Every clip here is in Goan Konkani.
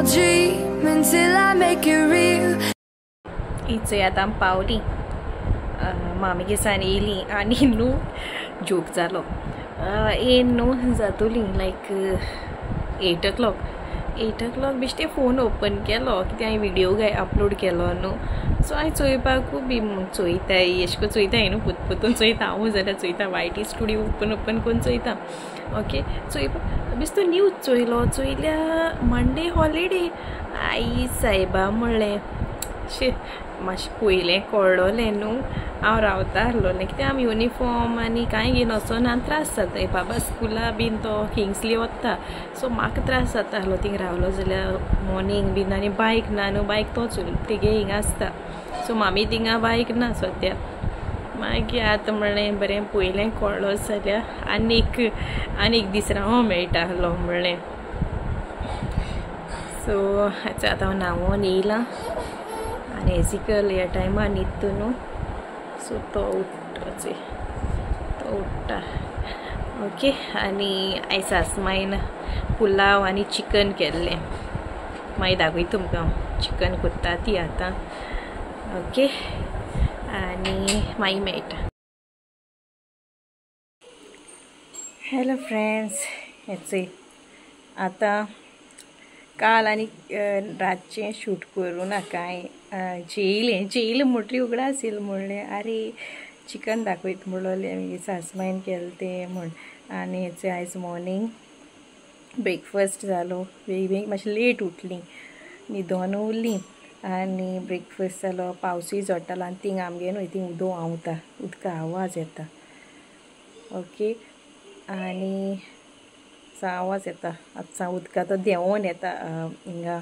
I'll dream until I make it real. इचय आतां पावली मामी सान येयली आनी न्हू जोक जालो येन न्हू जातोली लायक 8 o'clock 8 o'clock बेश्टे फोन ओपन केलो कित्याक हांवें व्हिडियो अपलोड केलो न्हू. सो हांवें चोयपाकू बी म्हूण चोयताय एशें कोन्न चोयताय न्हू पुतपुतून चोयता हांवूय जाल्यार चोयता वायटी स्टुडियो ओपन ओपन करून चोयता. ओके चोयपा बेश्टो न्यूज चोयलो चोयल्या मंडे हॉलिडे. आई सायबा म्हणलें शी मातशें पयलें कळ्ळोलें न्हू हांव रावता आसलोलें कित्याक आमी युनिफॉर्म आनी कांय घेवन वचना त्रास जाता. बाबा स्कुला बीन तो किंग्सली वता सो म्हाका त्रास जाता आसलो थिंग रावलो जाल्यार मॉर्निंग बीन आनी बायक ना न्हू बायक तो तेगे हिंगा आसता सो मामी थिंगा बायक ना सद्या. मागीर आतां म्हणलें बरें पयलें कळ्ळो जाल्यार आनीक आनीक दीस रावोंक मेळटा आसलो म्हणलें. सो आतां हांव न्हांवोन येयलां आनी एजिकल ह्या टायमार न्हिदता न्हू सो तो उठ्ठा तो उठ्ठा. ओके आनी आयज सासमायन पुलाव आनी चिकन केल्लें मागीर दाखयता तुमकां चिकन करता ती आतां. ओके आनी मागीर मेळटा. हॅलो फ्रेंड्स, हें आतां काल आनी रातचें शूट करूं ना कांय जेयलें जेयलें म्हणटरी उगडास येयलो म्हणलें आरे चिकन दाखयत म्हणलोलें मागीर सासमायन केलें तें म्हूण. आनी हें आयज मॉर्निंग ब्रेकफास्ट जालो बेगीन बेगीन मातशें लेट उठली न्हिदोन उरली आनी ब्रेकफास्ट जालो. पावसूय झडटालो आनी थिंग आमगे न्हू थिंग उदक व्हांवता उदका आवाज येता. ओके आनी आवाज येता आतां उदका तो देंवोन येता हिंगा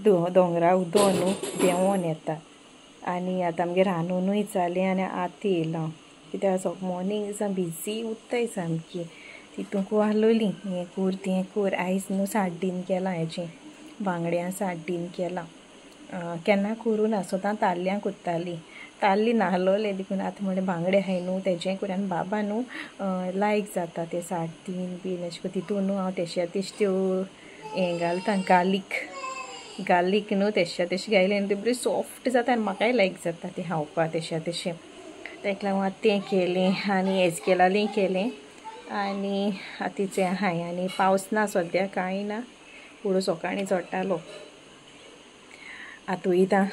दोंगरा उदक न्हू देंवोन येता. आनी आतां आमगे रांदुनूय जालें आनी आतां येयलां कित्याक मॉर्निंग दिसा बिजी उत्ताय सामकी तितूंक आहलोली हें कोर तें कोर. आयज न्हू साड्डीन केलां हेजें बांगड्यां साड्डीन केलां केन्ना करूं ना सदां ताल्ल्यां करतालीं ताल्ली नाहलोलें देखून आतां म्हणलें बांगडे आहाय न्हू तेजें करून. आनी बाबा न्हू लायक जाता ते साड्डीन बीन अशें करून तितून न्हू हांव तेश्या तेश त्यो हें घालता गार्लीक गार्लीक न्हू तेश्या तेशें घायलें आनी तें बरें सॉफ्ट जाता आनी म्हाकाय लायक जाता तें खावपाक तेश्या तेशें. तेका लागून आतां तें केलें आनी एजकेलालें केलें आनी आतां आहाय. आनी पावस ना सद्या कांय ना पुरो सकाळीं चडटालो आतां वयता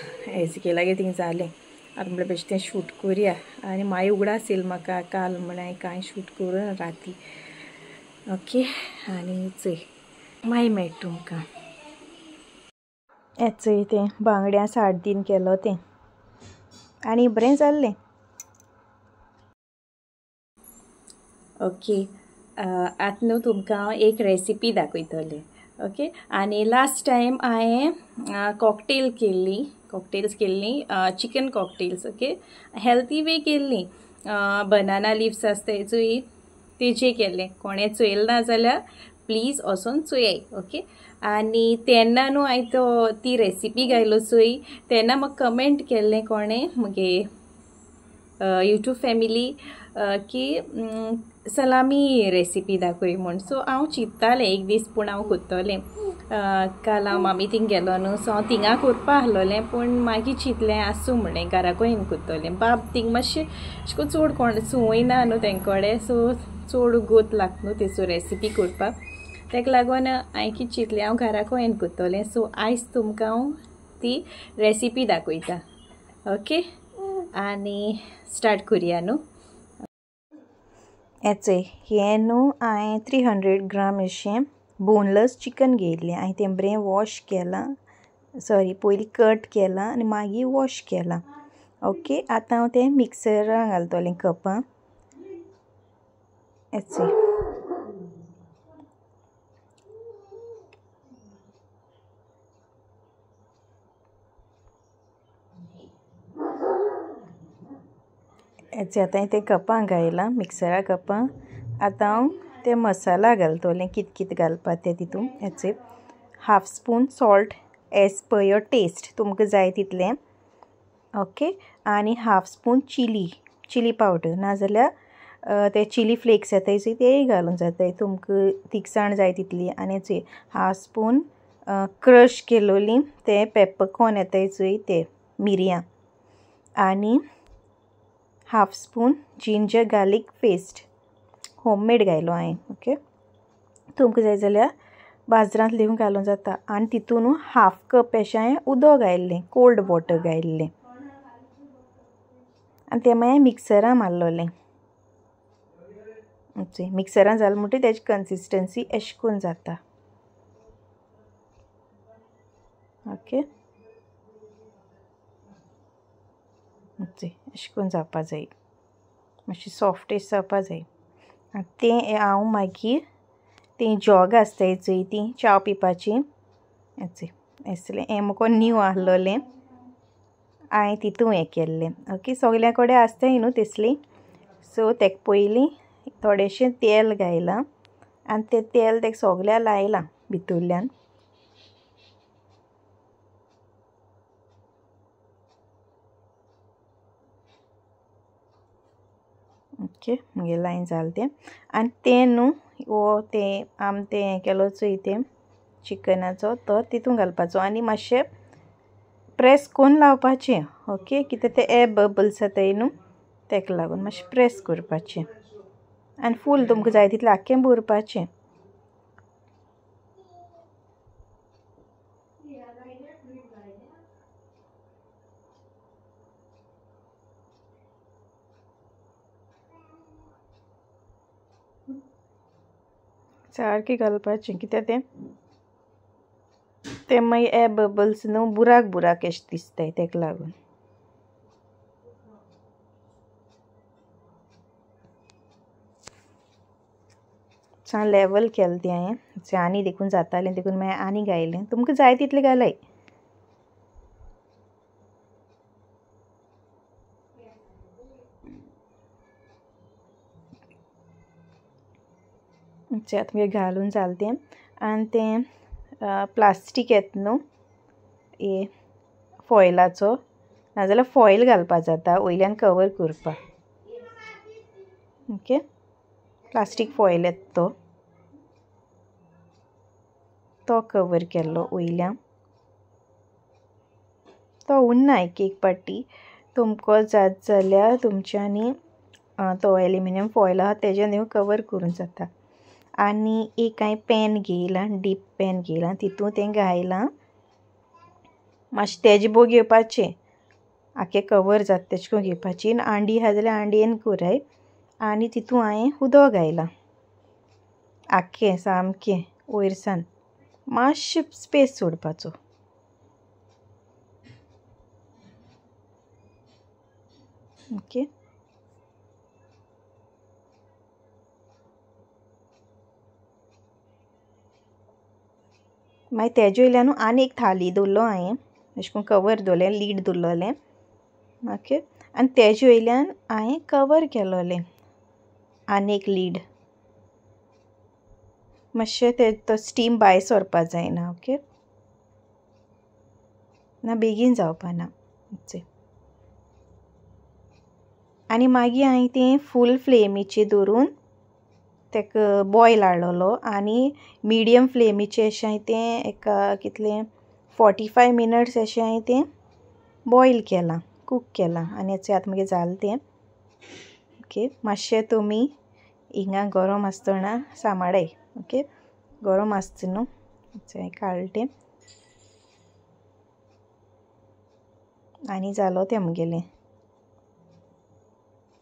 एजकेलागेर थिंग जालें. आतां म्हणलें बेश्टें तें शूट करुया आनी मागीर उगडास येयलो म्हाका काल म्हळ्यार हांवें कांय शूट करूं ना राती. ओके आनी चोय मागीर मेळटा तुमकां. हें चोय तें बांगड्यां साड्डीन केलो तें आनी बरें जाल्लें. ओके आतां न्हू तुमकां हांव एक रेसिपी दाखयतलें. ओके आनी लास्ट टायम हांवें कॉकटेल केल्ली कॉकटेल्स केल्ली chicken cocktails. Okay healthy way केल्ली बनाना लिव्स आसताय चोय तेजे केल्लें. कोणें चोयलें ना जाल्यार प्लीज वचोन चोयाय. ओके आनी तेन्ना न्हू हांवें तो ती रेसिपी घायलो चोय तेन्ना म्हाका कमेंट केल्लें कोणें म्हगे यूट्यूब फॅमिली की सलामी रेसिपी दाखय म्हूण. सो हांव चिंत्तालें एक दीस पूण हांव करतलें. काल हांव मामी थिंग गेलो न्हू सो हांव थिंगा करपा आसलोलें पूण मागीर चिंतलें आसूं म्हणलें घराकडेन करतलें. बाब थिंग मातशें अशें करून चड कोण संवय ना न्हू तेंचे कडेन सो चड गोत लागता न्हू तेचो रेसिपी करपाक तेका लागून हांवें कितें चिंतलें हांव घराकडेन करतलें. सो आयज तुमकां हांव ती रेसिपी दाखयता. ओके आनी स्टार्ट करुया न्हू. हें चोय हें न्हू हांवें 300 ग्राम अशें बोनलेस चिकन घेयल्लें. हांवें तें बरें वॉश केलां सॉरी पयलीं कट केलां आनी मागीर वॉश केलां. ओके आतां हांव तें मिक्सरान घालतलें कपां. हें चोय आतां तें कपां घायलां मिक्सरा कपां. आतां हांव ते मसाला घालतलें कित कित घालपा तें तितून. हेचे half spoon salt as per your taste तुमकां जाय तितलें. ओके आनी half spoon chilli chilli powder नाजाल्यार ते चिली फ्लेक्स येताय चोय तेय घालूंक जाताय, तुमकां तिखसाण जाय तितली. आनी चोय हाफ स्पून क्रश केलोली ते पेपरकॉर्न येताय चोय ते मिरयां, आनी half spoon ginger garlic paste homemade घायलो हांवें. ओके, तुमकां जाय जाल्यार बाजारांत लिवन घालूंक जाता. आनी तितून हाफ कप अशें हांवें उदक घायल्लें, कोल्ड वॉटर घायल्लें, आनी तें मागीर मिक्सरान मारलोलें. मिक्सरान जालें म्हणटकीर तेजी कन्सिस्टन्सी अशें करून जाता. ओके, अशें करून जावपा जाय, मातशें सॉफ्ट जावपा जाय. आनी तें हांव मागीर तीं जॉग आसताय चोय तीं च्याव पिवपाची, आसलें हें म्हाका न्यू आहलोलें, हांवें तितून हें केल्लें. ओके, सगल्या कडेन आसताय न्हू तसली. सो तेका पयलीं थोडेशें तेल घायलां आनी तें तेल तेका सगल्या लायलां भितूरल्यान. ओके, मागीर लायन जालें तें. आनी तें न्हू वो तें आमी तें हें केलो चोय तें चिकनाचो तो तितून घालपाचो आनी मातशें प्रेस करून लावपाचें. ओके, कित्याक ते एअर बबल्स जाताय न्हू तेका लागून मातशें प्रेस करपाचें आनी फूल तुमकां जाय तितलें आख्खें भरपाचें. सारकें घालपाचें, कित्याक तें तें मागीर एअर बबल्स न्हू बुराक बुराक अशें दिसताय तेका लागून. सा लेवल केलें तें हांवें, आनी देखून जातालें देखून मागीर आनी घायलें. तुमकां जाय तितलें घालाय. आतां मागीर घालून जालें तें. आनी तें प्लास्टीक येता न्हू ए फॉयलाचो, नाजाल्यार फॉयल घालपा जाता वयल्यान कवर करपाक. ओके, प्लास्टीक फॉयल येता तो, तो कवर केल्लो वयल्यान. तो उरना एक एक पाटी. तुमकां जात जाल्यार तुमच्यांनी तो एल्युमिनियम फॉयल आहा तेज्यान कवर करूंक जाता. आनी एक हांवें पॅन घेयलां, डीप पॅन घेयलां, तितून तें घायलां. मातशें तेजें भोव घेवपाचें, आख्खें कवर जाता तेशें करून घेवपाची. आंडी आहा जाल्यार आंडयेन कराय. आनी तितून हांवें उदक घायलां आख्खें सामकें वयरसान, मातशें स्पेस सोडपाचो. ओके, मागीर तेजे वयल्यान न्हू आनी एक थाली दवरलो हांवें, अशें करून कवर दवरलें, लीड दवरलोलें. ओके, आनी तेजे वयल्यान हांवें कवर केलोलें आनी एक लीड, मातशें ते तो स्टीम भायर सरपा जायना. ओके, ना बेगीन जावपा ना. आनी मागीर हांवें तें फूल फ्लेमीचेर दवरून तेका बॉयल हाडलोलो आनी मिडियम फ्लेमीचेर अशें हांवें तें एका कितलें 45 मिनट्स अशें हांवें तें बॉयल केलां, कूक केलां. आनी आतां मागीर जालें तें. ओके, मातशें तुमी हिंगा गरम आसतना सांबाळाय. ओके, गरम आसता न्हू, काडलें तें आनी जालो तें आमगेलें.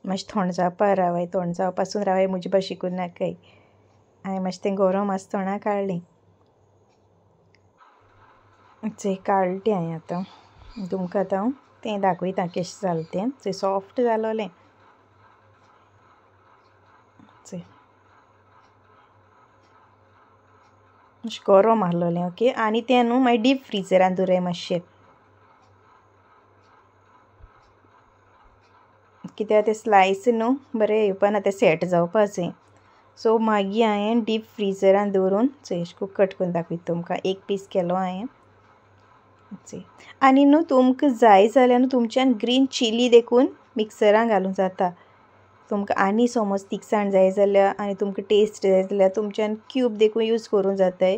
मातशें थंड जावपा रावाय, थंड जावपासून रावाय, म्हजे भाशेन करूं नाकाय. हांवें मातशें तें गरम आसतना काडलें. काडलें तें हांवें आतां तुमकां आतां हांव तें दाखयता कशें जालें तें. चोय सॉफ्ट जालोलें. चोय मातशें गरम आहलोलें. ओके, आनी तें न्हू मागीर डीप फ्रिजरान दवराय मातशें, कित्याक तें स्लायस न्हू बरें येवपा ना, तें सेट जावपा जाय. सो मागीर हांवें डीप फ्रिजरान दवरून चोय अशें करून कट करून दाखयता तुमकां. एक पीस केलो हांवें. आनी न्हू तुमकां जाय जाल्यार न्हू तुमच्यान ग्रीन चिली देखून मिक्सरान घालूंक जाता. तुमकां आनी समज तिखसाण जाय जाल्यार आनी तुमकां टेस्ट जाय जाल्यार तुमच्यान क्यूब देखून यूज करूंक जाताय.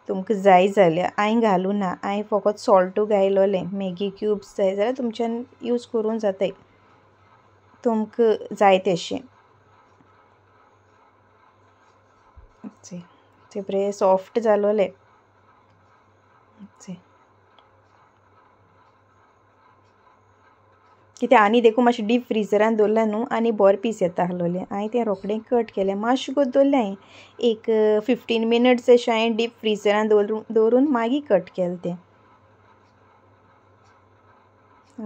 तुमकां जाय जाल्यार हांवें घालूं ना, हांवें फकत सॉल्टू घायलोलें. मॅगी क्यूब्स जाय जाल्यार तुमच्यान यूज करूंक जाताय, तुमकां जाय तशें. ते बरें सॉफ्ट जालोलें. कित्याक आनी देखून मातशें डीप फ्रिजरान दवरलें न्हू आनी बरें पीस येता आसलोलें. हांवें तें रोखडें कट केलें, मातशें गो दवरलें हांवें एक 15 मिनट्स अशें हांवें डीप फ्रिजरान दवरून मागीर कट केलें तें.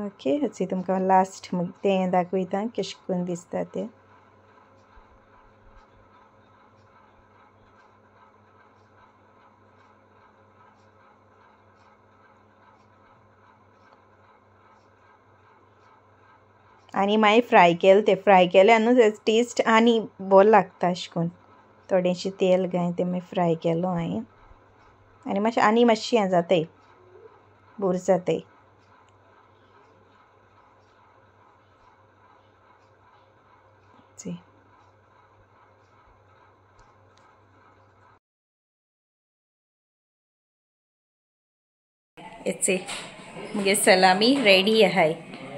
ओके, अशें तुमकां लास्ट तें दाखयता कशें करून दिसता तें. आनी मागीर फ्राय केलें तें, फ्राय केलें न्हू तेजो टेस्ट आनी बरो लागता अशें करून. थोडेंशें तेल घाय तें मागीर फ्राय केलो हांवें आनी मातशें आनी मातशें हें जाताय, बरें जाताय. हेचे मुगे सलामी रेडी आहाय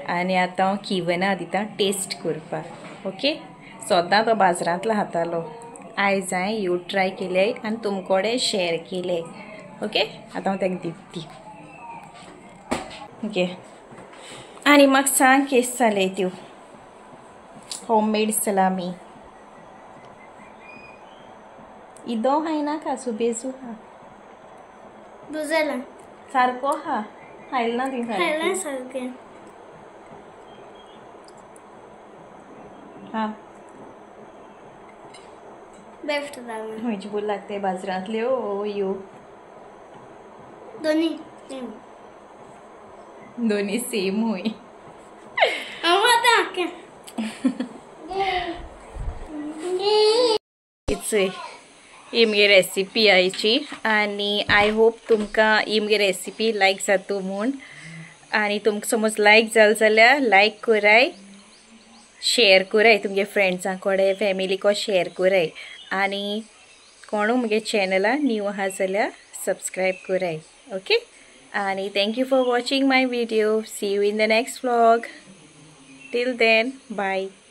आनी आतां हांव किवना दिता टेस्ट करपाक. ओके, सदां तो बाजारांतलो खातालो, आयज हांवें you try केले आनी तुमकोडे शेर केले. ओके, आतां हांव ताका दिता ती. ओके, आनी म्हाका सांग केस जाले त्यो होममेड सलामी. इदो हांवें नाका, सुबेजू हा सारको हा, खायला ना तुवें सारकें. हाँ, बेस्ट जालें. खंयची बरी लागता बाजारांतल्यो ह्यो? दोनी सेम, दोनी सेम हुंय. ही मुगे रेसिपी आयची आनी I hope तुमकां ही मुगे रेसिपी लायक जातू म्हूण. आनी तुमकां समज लायक जाल जाल्यार लायक कराय, शेर कराय तुमगे फ्रेंड्सां कडेन, फॅमिलीको शेर कराय. आनी कोणू मुगे चॅनला न्यू आहा जाल्यार सबस्क्रायब कराय. ओके, आनी thank you for watching my video. See you in the next vlog. Till then, bye.